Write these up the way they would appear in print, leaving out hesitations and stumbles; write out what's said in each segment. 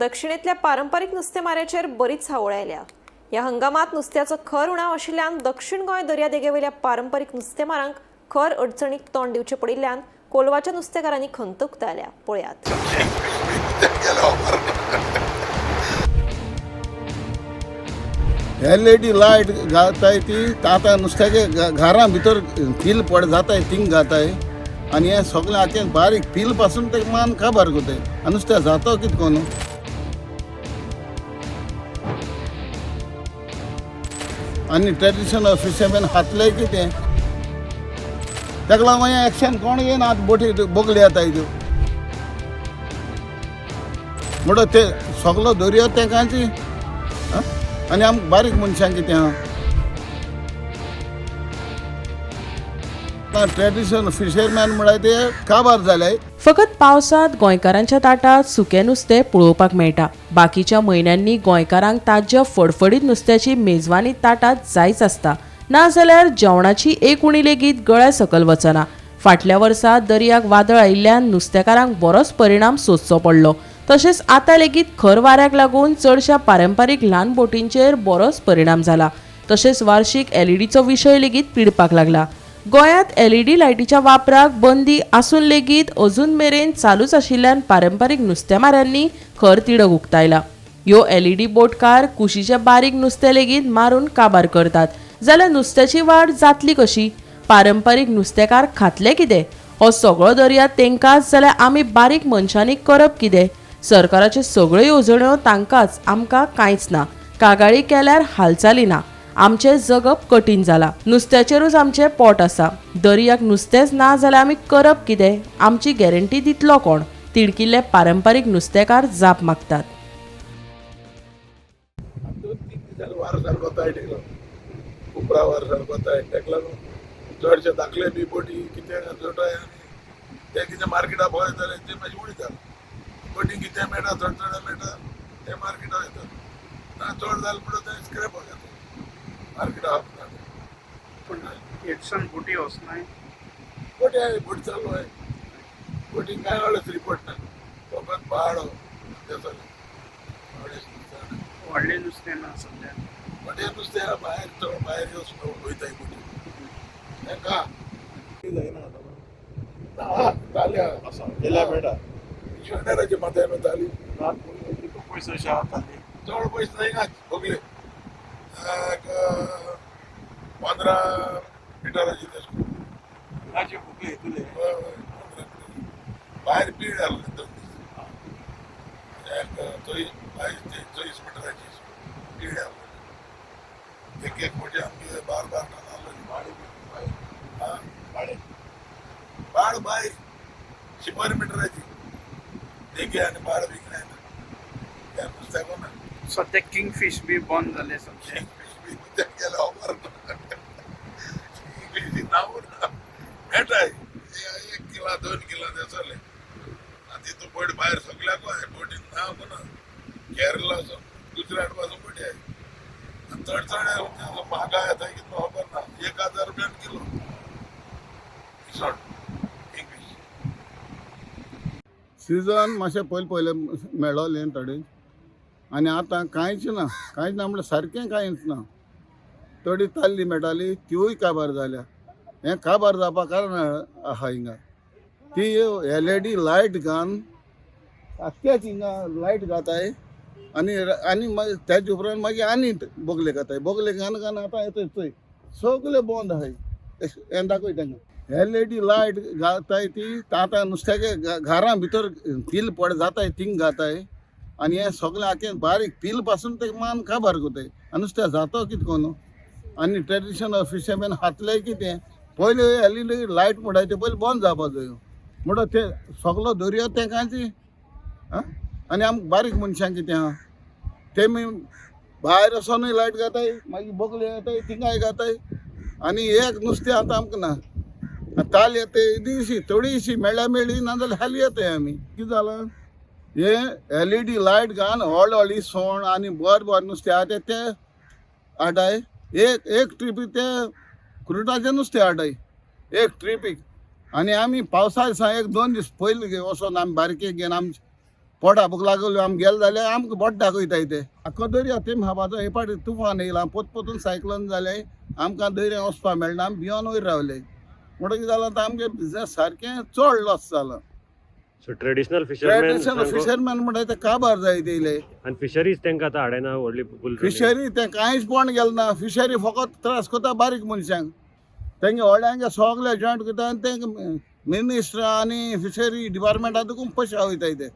दक्षिणेतल्या पारंपरीक नुस्तेमाऱ्याचेर बरीच हावळ आयल्या. ह्या हंगामात नुस्त्याचो खर उणाव आशिल्ल्यान दक्षिण गोंय दर्यादेगेवेल्या पारंपरीक नुस्तेमारांक खर अडचणीक तोंड दिवचें पडिल्ल्यान कोलवाच्या नुस्तेकारांनी खंत उक्तायल्या. पळयात. एलईडी लायट घाताय ती आतां नुस्त्याचे घरां भितर पील पड जाताय थिंग घाताय आनी हें सगळें आतां बारीक पील पासून ते मान काबार कोताय आनी नुस्त्या जातो कितें कोन्न. आनी ट्रेडिशनल फिशरमॅन हातले कितें ताका लागून मागीर एक्शन कोण घेयना. आतां बोटी बोगले येताय त्यो म्हणटो ते सगलो दर्यो तेंकांची आनी आमकां बारीक मनशांक कितें आहा. ट्रेडिशनल फिशरमॅन म्हळ्यार ते काबार जाले. फकत पावसांत गोंयकारांच्या ताटात सुकें नुस्तें पळोवपाक मेळटा. बाकीच्या म्हयन्यांनी गोंयकारांक ताज्या फडफडीत नुस्त्याची मेजवानी ताटात जायच आसता, नाजाल्यार जेवणाची एक उणी लेगीत गळ्या सकल वचना. फाटल्या वर्सा दर्याक वादळ आयिल्ल्यान नुस्तेकारांक बरोच परिणाम सोंसचो पडलो. तशेंच आतां लेगीत खर वाऱ्याक लागून चडश्या पारंपारीक ल्हान बोटींचेर बरोच परिणाम जाला. तशेंच वार्षिक एलईडीचो विशय लेगीत पिडपाक लागला. गोंयांत एलईडी लायटीच्या वापराक बंदी आसून लेगीत अजून मेरेन चालूच आशिल्ल्यान पारंपारीक नुस्तेमाऱ्यांनी खर तिडक उक्तायला. ह्यो एलईडी बोटकार कुशीचे बारीक नुस्तें लेगीत मारून काबार करतात जाल्यार नुस्त्याची वाड जातली कशी? पारंपारीक नुस्तेकार खातले कितें? हो सगळो दर्या तेंकांच जाल्यार आमी बारीक मनशांनी करप कितें? सरकाराच्यो सगळ्यो येवजण्यो तांकांच, आमकां कांयच ना. कागाळी केल्यार हालचाली ना. आमचें जगप कठीण जाला. नुस्त्याचेरूच आमचें पोट आसा. दर्याक नुस्तेंच ना जाल्यार आमी करप कितें? आमची गॅरंटी दितलो कोण? तिडकिल्ले पारंपारीक नुस्तेकार जाप मागतात. 2-3 दीस वारो सारको तायट येयलो, उपरा वारो सारको तायट. ताका लागून चडशे धाकले बी बोटी कितें जोडटाय आनी ते कितें मार्केटा भोंवता जाल्यार ते मागीर उडयता. बोटी कितें मेळटा, चड चड मेळटा ते मार्केटा वयता. ना चड जालें म्हणटा ते स्क्रॅप जाता मार्केटा. पूण हेडसन बोटी वचनाय. बोटी आहे, बोट चालू आहे. बोटींग कांय वेळाच रिपोर्ट ना, फकत बाळ ते चालू. व्हडलें नुस्तें ना सद्या. बोटे नुस्तें भायर चड भायर वचून वयताय बोटी तांकां जायना. ताली आसा गेल्या मेळटा. शंडराच्या माथ्यार ताली. कितू पयस अशें आहा ताली? चड पयस जायना, बगले 15 मिटराची तशें. ताचे बुकले हितूले. हय, हय, 15 मिटर भायर पीड आसलें 2 दीस. एक 22-24 मिटराची पीड आसलें. एक एक मोठी आमगे 12-12 टन आसलेली. भाडे बाळ भायर 100 मिटराची देगे आनी बाळ विकनाय त्या नुस्त्याक ना. सद्या किंग फीश बी बंद जाले सद्या. गेले ऑफर नांव ना मेळटाय 1 किलो 2 किलो ते चले. आनी तितू बोट भायर सगल्याक आहाय बोटीन नांव ना. केरला गुजरात पासून बोटी आहाय. आनी चड चड म्हारगाय येता कितलो खबर ना. 1000 रुपयान किलो इसवण किंग फिश. सिजन मातशें पयलीं पयलें मेळोलें थोडें आनी आतां कांयच ना. कांयच ना म्हणल्यार सारकें कांयच ना. थोडी ताल्ली मेळटाली तिवूय काबार जाल्या. हें काबार जावपाक कारण आहा हिंगा ती एलईडी लायट घालून आख्ख्याच हिंगा लायट घाताय आनी आनी मागीर त्याचे उपरांत मागीर आनी बोगले घाताय. बोगले घालून घालून आतां येता चोय सगळे बंद आहाय. हें दाखय तांकां. एलईडी लायट घाताय ती आतां नुस्त्याचे घरां भितर पील पड जाताय थिंग घाताय आनी हें सगळें आख्खें बारीक पील पासून ते मान काबार कोताय आनी नुस्त्या जातो कितें कोन्न. आनी ट्रेडिशनल फिशरमॅन हातले कितें पयलीं एलईडी लायट म्हणटाय ते पयलीं बंद जावपा जायो. म्हणटा ते सगलो दर्यो तेंकांची आनी आमकां बारीक मनशांक कितें आहा. तेमी भायर वचोनूय लायट घाताय, मागीर बोगले घाताय, थिंगाय घाताय आनी एक नुस्तें आतां आमकां ना. ताल येता येदीशी थोडीशी मेळ्ळ्या मेळ्ळी, नाजाल्यार हाली येताय आमी. कितें जालां हे एलईडी लायट घालून व्हड व्हडली सोण आनी बरें बरें नुस्तें आहा ते ते हाडाय. एक एक ट्रिपी ते क्रुटाचें नुस्तें हाडाय एक ट्रिपीक. आनी आमी पावसा दिसा 1-2 दीस पयलीं वचोन आमी बारके घेवन आमचे पोटा भूक लागली आम गेले जाल्यार आमकां बोट दाखयताय ते. आख्खो दर्या तेम हाबाचो हे पाटी तुफान येयला, पोत पोतून सायक्लोन जालें, आमकां दर्या वचपाक मेळना, आमी भियोन वयर रावले. म्हणटकीर कितें जालां आतां आमगे बिजनेस सारकें चड लॉस जाला. So traditional fisherman traditional fisherman म्हणटा ते काबार जायत येयले. आनी फिशरीज तांकां आतां हाडना व्हडली बुल. फिशरी तें कांयच पळोवन गेलें ना. फिशरी फकत त्रास करता बारीक मनशांक. तेंगे व्हडल्यांगे सगळे जॉयंट करता आनी तेंगे मिनिस्टर आनी फिशरी डिपार्टमेंटा तुका पयशे वयताय ते.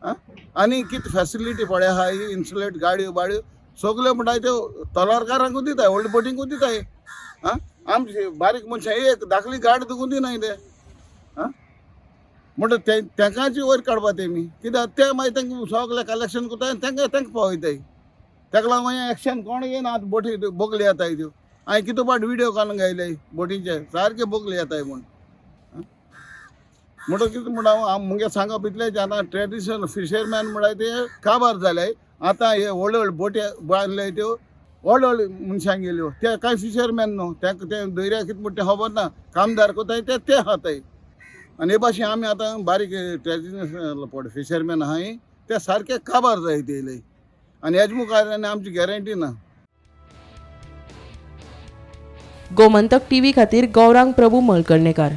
आं, आनी कितें फेसिलिटी पळय आहा ही इन्सुलेट गाडयो बाडयो सगल्यो म्हणटा त्यो तलवारकारांकूच दिताय, व्हडले बोटींकूच दिताय. आं, आमची बारीक मनशां एक धाकली गाडी तुका दिनाय ते. आं, म्हणटा ते तेंकांची वयर काडपा तेमी, कित्याक ते मागीर तांकां सगळे कलेक्शन करता आनी तांकां तांकां पावयताय. ताका लागून मागीर एक्शन कोण घेयना. आतां बोटी बोगले येताय त्यो, हांवें कितू पाट विडियो काडून घायले बोटीचे, सारके बोगले येताय म्हूण. म्हणटा कितें म्हणटा हांव मुगे सांगप इतलेंच, आतां ट्रेडिशनल फिशरमॅन म्हणल्यार ते काबार जाले. आतां हे व्हडले व्हडले बोटी बांदले त्यो व्हड व्हड मनशांक गेल्यो, ते कांय फिशरमॅन न्हू, तांकां ते दर्या कितें म्हणटा तें खबर ना, कामदार कोताय ते ते खाताय. आनी हे भाशेन आमी आतां बारीक ट्रेडिशनल फिशरमॅन आहाय ते सारके काबार जायत येयले आनी हेज मुखार आनी आमची गॅरंटी ना. गोमंतक टीव्ही खातीर गौरांग प्रभू मळकर्णेकार.